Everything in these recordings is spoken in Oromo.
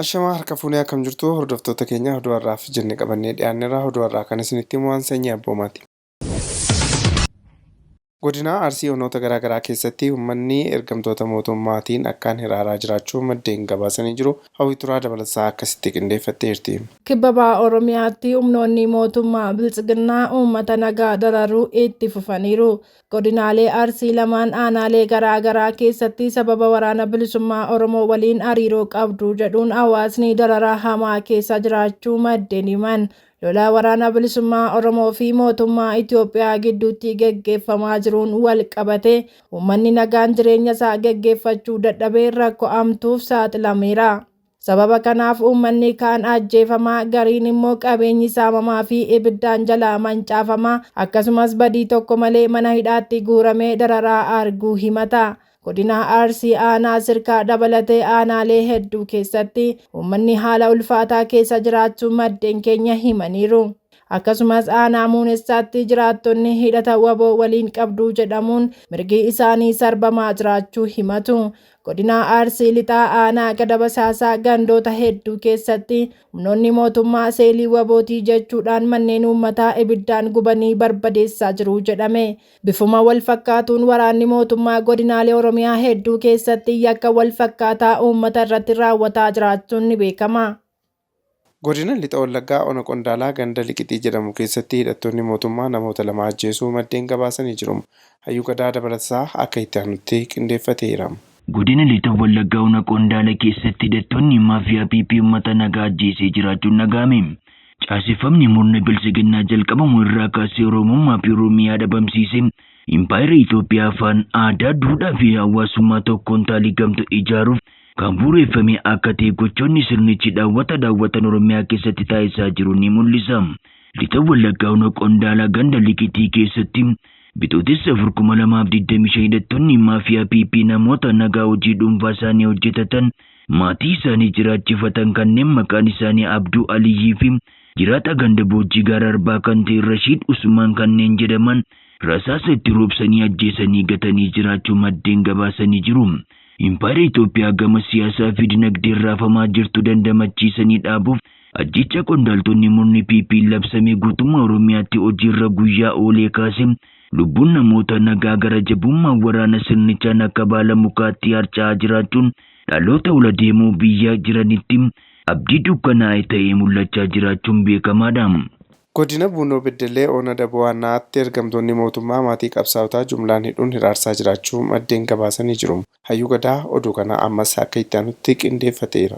Ashamaa harka fuunee akkam jirtu hordoftoota keenya oduu har'aaf jenne qabannee dhiyaanneerra oduu har'aa kan isinitti himu waan sanyii abboomaati. Godina Arsii onoota garaa garaa keessatti uummanni ergamtoota mootummaatiin akkaan hiraaraa jiraachuu maddeen gabaasanii jiru. Hawwii Turaa dabalataa akkasitti qindeeffatteerti. Kibba Baha Oromiyaatti humnoonni mootummaa Biltsiginnaa uummata nagaa dararuu itti fufaniiru. Godinaalee Arsii lamaan aanaalee garaa garaa keessatti sababa Waraana Bilisummaa Oromoo waliin hariiroo qabdu jedhuun hawaasni dararaa hamaa keessa jiraachuu maddeen himan. Lola Waraana Bilisummaa Oromoo fi mootummaa Itoophiyaa gidduutti geggeeffamaa jiruun wal qabatee uummanni nagaan jireenya isaa geggeeffachuu dadhabee rakkoo hamtuuf saaxilameera. Sababa kanaaf uummanni kaan ajjeefamaa, gariin immoo qabeenyi saamamaa fi ibiddaan jalaa mancaafamaa akkasumas badii tokko malee mana hidhaatti guuramee dararaa arguu himata. Godina Arsii aanaa Sirkaa dabalatee aanaalee hedduu keessatti uummanni haala ulfaataa keessa jiraachuu maddeen keenya himaniiru. Akkasumas aanaa Muunessaatti jiraattonni hidhata wbo waliin qabdu jedhamuun mirgi isaanii sarbamaa jiraachuu himatu. Godina Arsii Lixaa aanaa Gadabasaasaa gandoota hedduu keessatti humnoonni mootummaa seelii WBOti jechuudhaan manneen uummataa ibiddaan gubanii barbadeessaa jiru jedhame. Bifuma wal fakkaatuun waraanni mootummaa godinaalee Oromiyaa hedduu keessatti yakka wal fakkaataa uummata irratti raawwataa jiraachuun ni beekama. Godina Lixa Wallaggaa Ona Qondaalaa ganda Liqixii jedhamu keessatti hidhattoonni mootummaa namoota 2 ajjeesuu maddeen gabaasanii jiru. Hayyuu Gadaa Dabalatasaa akka itti aanutti qindeeffateera. Godina Lixa Wallaggaa Ona Qondaala keessatti hidhattoonni maafiyaa PP uummata nagaa ajjeesee jiraachuun dhaga'ame. Caaseffamni murna Biltsiginnaa jalqabamu irraa kaasee Oromummaa fi Oromiyaa dhabamsiisee Impaayera Itoophiyaa afaan, aadaa, duudhaa fi hawaasummaa tokkoon taaligamtu ijaaruuf kan bu'uureffame akka ta'e gochoonni sirnichi dhaawwata dhaawwatan Oromiyaa keessatti taasisaa jiru ni mul'isa. Lixa Wallaggaa Ona Qondaalaa ganda Liqitii keessatti Bitootessa 4,2025 hidhattoonni maafiyaa PP namoota nagaa hojii dhuunfaa isaanii hojjetatan maatii isaanii jiraachifatan kanneen maqaan isaanii Abduu Aliyyii fi jiraataa ganda Boojjii Gaara Arbaa kan ta'e Rashiid Usmaan kanneen jedhaman rasaasa itti roobsanii ajjeesanii gatanii jiraachuu maddeen gabaasanii jiru. Impaayera Itoophiyaa gama siyaasaa fi dinagdeen raafamaa jirtu dandamachiisanii dhaabuuf ajjeechaa qondaaltonni murni PPn labsame guutummaa Oromiyaatti hojiirra guyyaa oolee kaasee lubbuun namoota nagaa gara jabummaa waraana sirnichaan akka baala mukaatti harca'aa jiraachuun dhaloota ol adeemoo biyya jiranitti abdii dukkanaa'e ta'ee mul'achaa jiraachuun beekamaadha. Godina Buunnoo Beddellee Ona Daboo Aannaatti ergamtoonni mootummaa maatii qabsaa'otaa jumlaan hidhuun hiraarsaa jiraachuu maddeen gabaasanii jiru. Hayyuu Gadaa oduu kana ammas akka itti aanutti qindeeffateera.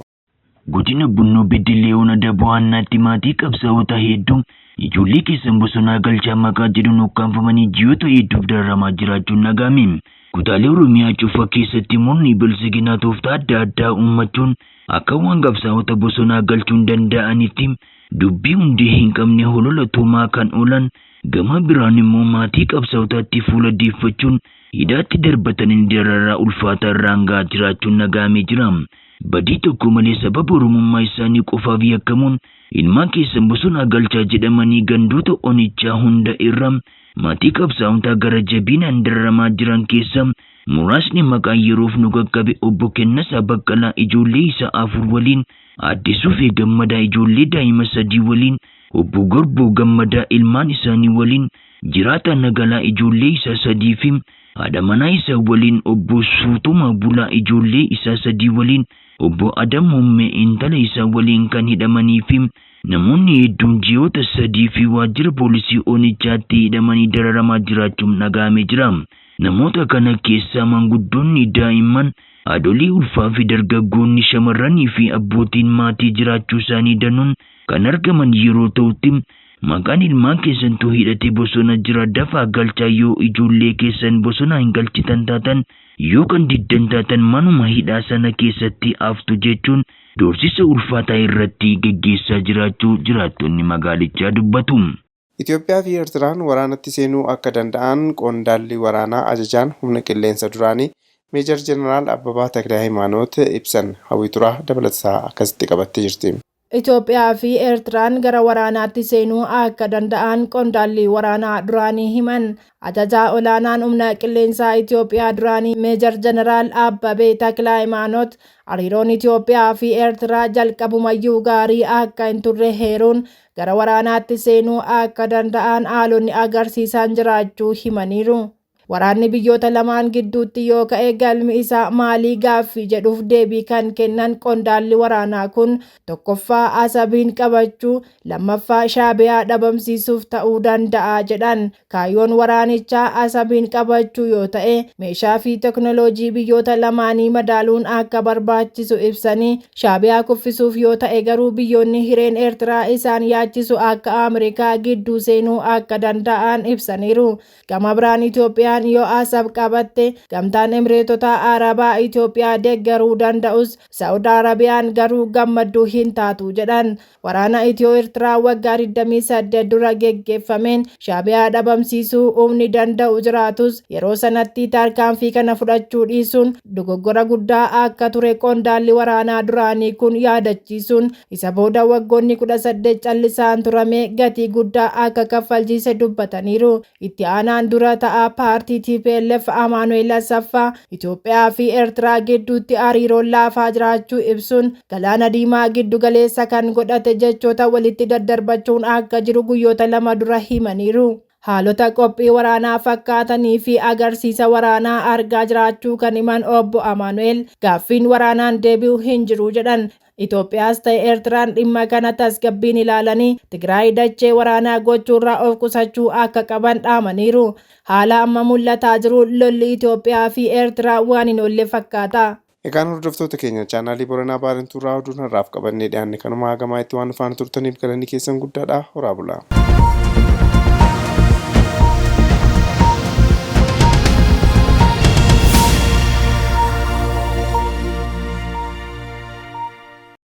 Godina Bunnoo Beddellee Ona Daboo Aannaatti maatii qabsaa'ota hedduu ijoollee keessan bosonaa galchaa maqaa jedhuun ukkaamfamanii ji'oota hedduuf dararamaa jiraachuun dhaga'ame. Kutaalee Oromiyaa cufa keessatti murni Biltsiginaa tooftaa adda addaa uummachuun akka waan qabsaa'ota bosonaa galchuun danda'anitti dubbii hundee hin qabne holola tumaa kan oolan gama biraan immoo maatii qabsaa'otaatti fuula deeffachuun hidhaatti darbatanii dararaa ulfaataa irraan ga'aa jiraachuun dhaga'amee jira. Badii tokko malee sababa Oromummaa isaanii qofaaf yakkamuun ilmaan keessan bosonaa galchaa jedhamanii gandoota onichaa hunda irra maatii qabsaa'otaa gara jabinaan dararamaa jiran keessaa muraasni maqaan yeroof nu qaqqabe Obbo Kennasaa Baqqalaa ijoollee isaa 4 waliin, Aadde Sufee Gammadaa ijoollee daa'ima 3 waliin, Obbo Gorboo Gammadaa ilmaan isaanii waliin, Jiraataa Nagalaa ijoollee isaa 3 fi haadha manaa isaa waliin, Obbo Suutumaa Bulaa ijoollee isaa 3 waliin, Obbo Adam Muummee intala isaa waliin kan hidhamanii fi namoonni hedduun ji'oota 3 fi waajjira poolisii onichaatti hidhamanii dararamaa jiraachuun dhaga'amee jira. Namoota kana keessaa maanguddoonni, daa'imman, haadholii ulfaa fi dargaggoonni, shamarranii fi abbootiin maatii jiraachuu isaanii danuun kan argaman yeroo ta'utti maqaan ilmaan keessantu hidhatee bosona jira dafaa galchaa yoo ijoollee keessan bosonaa hin galchitan taatan yoo kan diddan taatan manuma hidhaa sana keessatti haftu jechuun doorsisa ulfaataa irratti geggeessaa jiraachuu jiraattonni magaalichaa dubbatu. Itoophiyaa fi Ertiraan waraanatti seenuu akka danda'an qondaalli waraanaa ajajaan humna qilleensa duraanii Meejar Jeneraal Abbabaa Taklahaymaanoot ibsan. Hawwii Turaa dabalatasaa akkasitti qabattee jirti. Itoophiyaa fi Eertiraan gara waraanaatti seenuu akka danda'an qondaalli waraanaa duraanii himan. Ajajaa olaanaan humna qilleensaa Itoophiyaa duraanii Meejar Jeneraal Abbabee Taklaayimaanot hariiroon Itoophiyaa fi Eertiraa jalqabumayyuu gaarii akka hin turre heeruun gara waraanaatti seenuu akka danda'an haalonni agarsiisan jiraachuu himaniiru. Waraanni biyyoota lamaan gidduutti yoo ka'e galmi isaa maalii gaaffii jedhuuf deebii kan kennan qondaalli waraanaa kun tokkoffaa Asabiin qabachuu, lammaffaa Shaabiyaa dhabamsiisuuf ta'uu danda'a jedhan. Kaayyoon waraanichaa Asabiin qabachuu yoo ta'e meeshaa fi teknooloojii biyyoota lamaanii madaaluun akka barbaachisu ibsanii, Shaabiyaa kuffisuuf yoo ta'e garuu biyyoonni hireen Eertiraa isaan yaachisu akka Ameerikaa gidduu seenuu akka danda'an ibsaniiru. Gama biraan Itoophiyaan yoo Asab qabatte gamtaan Emireetota Arabaa Itoophiyaa deeggaruu danda'us Saa'ud Arabiyaan garuu gammadduu hin taatu jedhan. Waraana Itiyoo Eertiraa waggaa 28 dura geggeeffameen Shaabiyaa dhabamsiisuu humni danda'u jiraatus yeroo sanatti tarkaanfii kana fudhachuu dhiisuun dogoggora guddaa akka ture qondaalli waraanaa duraanii kun yaadachiisuun isa booda waggoonni 18 callisaan turame gatii guddaa akka kaffalchiise dubbataniiru. Itti aanaan dura ta'aa paartii TPLF Amaanu'eel Asaffaa Itoophiyaa fi Eertiraa gidduutti hariiroon laafaa jiraachuu ibsuun galaana diimaa giddu galeessa kan godhate jechoota walitti daddarbachuun akka jiru guyyoota lama dura himaniiru. Haalota qophii waraanaa fakkaatanii fi agarsiisa waraanaa argaa jiraachuu kan himan obbo Amaanu'eel gaaffiin waraanaan deebi'u hin jiru jedhan. Itoophiyaas ta'e Eertiraan dhimma kana tasgabbiin ilaalanii Tigraay dachee waraanaa gochuurraa of qusachuu akka qaban dhaamaniiru. Haala amma mul'ataa jiru lolli Itoophiyaa fi Eertiraa waan hin oolle fakkaata. Egaan hordoftoota keenya chaanaalii Boranaa Baarentuu irraa oduun har'aaf qabannee dhiyaanne kanuma hagamaa itti waan faana turtaniif galanni keessan guddaadha. Horaa bulaa.